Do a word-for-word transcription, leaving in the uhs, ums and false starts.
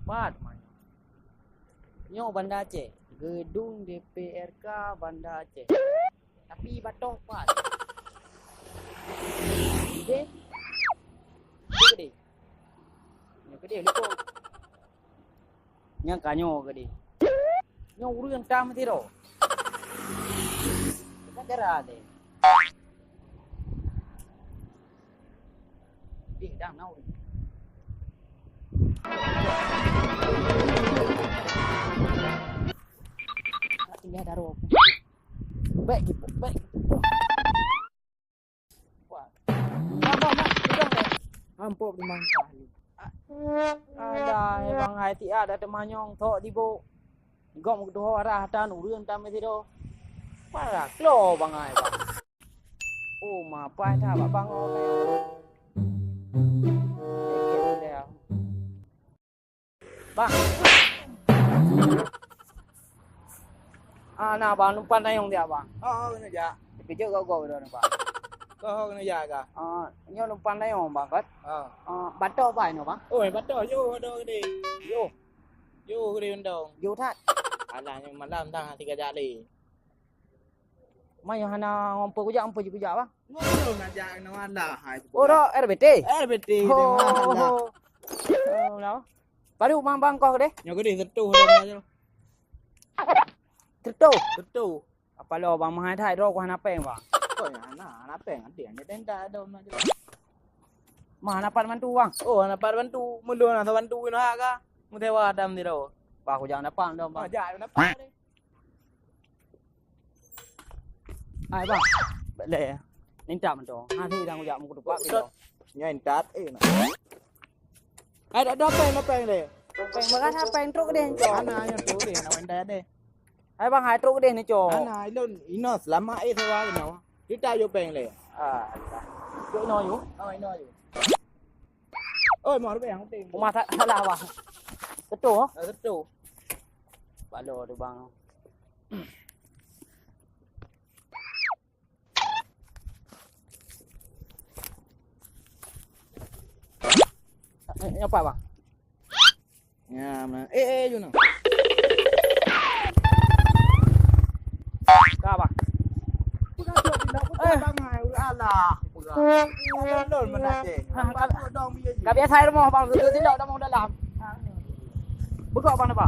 Pat manyong. Nyoe Banda Aceh, gedung D P R K Banda Aceh. Tapi batoh pat. Gede. Gede. Nyoe gede likot. Nyang ka nyoe gede. Nyoe ureueng tam sidroe. Ka dara deh. Deh, dang na ureueng. Tinggai daroe. Bèk jipok, bèk jipok. Wah. Nah, bah, nah, pegang deh. Ampok di mangkah ni. Alah, bang hai tiak dah teumanyong thok dibok. Gom meutuho arah tan ureueng tam sidroe. Para klo bang hai bang. Oh, mapai that bak bang oh kaya. Dikit boleh ah. Bang. Ah, na bang, numpang tayong tiak bang. Oh, oh, keuneuk jak. Tapi jeuet gok-gok dua numpang. Oh, oh, keuneuk jak kah? Ah, nyoe numpang tayong bang kan? Ah. Ah, batoh bai nyoe bang. Oi, batoh yo ada gede. Yo. Yo gede undong. Yo that. Alah, nyoe malam dah tiga jak lé. Ma nyang hana ngon peue kujak, ngon peue jih kujak, bang? Ngobrol ngajak ngon Allah hai. Oh, dah R B T? R B T. Oh, oh, oh. Baru bang bang kau deh. Nyoe gede setuh dah. Setuh. Setuh. Apa lo bang mahai thai dah kau hana peng bang. Kau yang hana, hana peng nanti hanya denda ada mah. Mah hana pat bantu bang. Oh, hana pat bantu. Mulu na bantu ina ka. Mutewa dam di dah. Bah kujak dapat dong bang. Ajak dapat. Hai bang. Bèk lé. Nintak mantong. Ha si dang ujak muku tupak gitu. Nyan intat eh nak. Hai dak ada peng, ada peng lé. Peng berat ha peng trok deh cok. Ana nyo trok deh nak wenda deh. Hai bang, hai trok deh ni cok. Ana ilon ino selama eh sewa ino. Kita yo peng lé. Ah. Cok ino yo. Oh ino yo. Oi, mau rubeh yang penting. Rumah sa- salah bang. Betul. Ah, betul. Balo tu bang. Nyoe pat bang. Ya, man. Eh, eh, you know. Ka bang. Eh. Alah. Lol mana cek. Ha, ka- Dong biasa. Ka biasa rumoh bang, tu silap dah mau dalam. Bukak bang apa?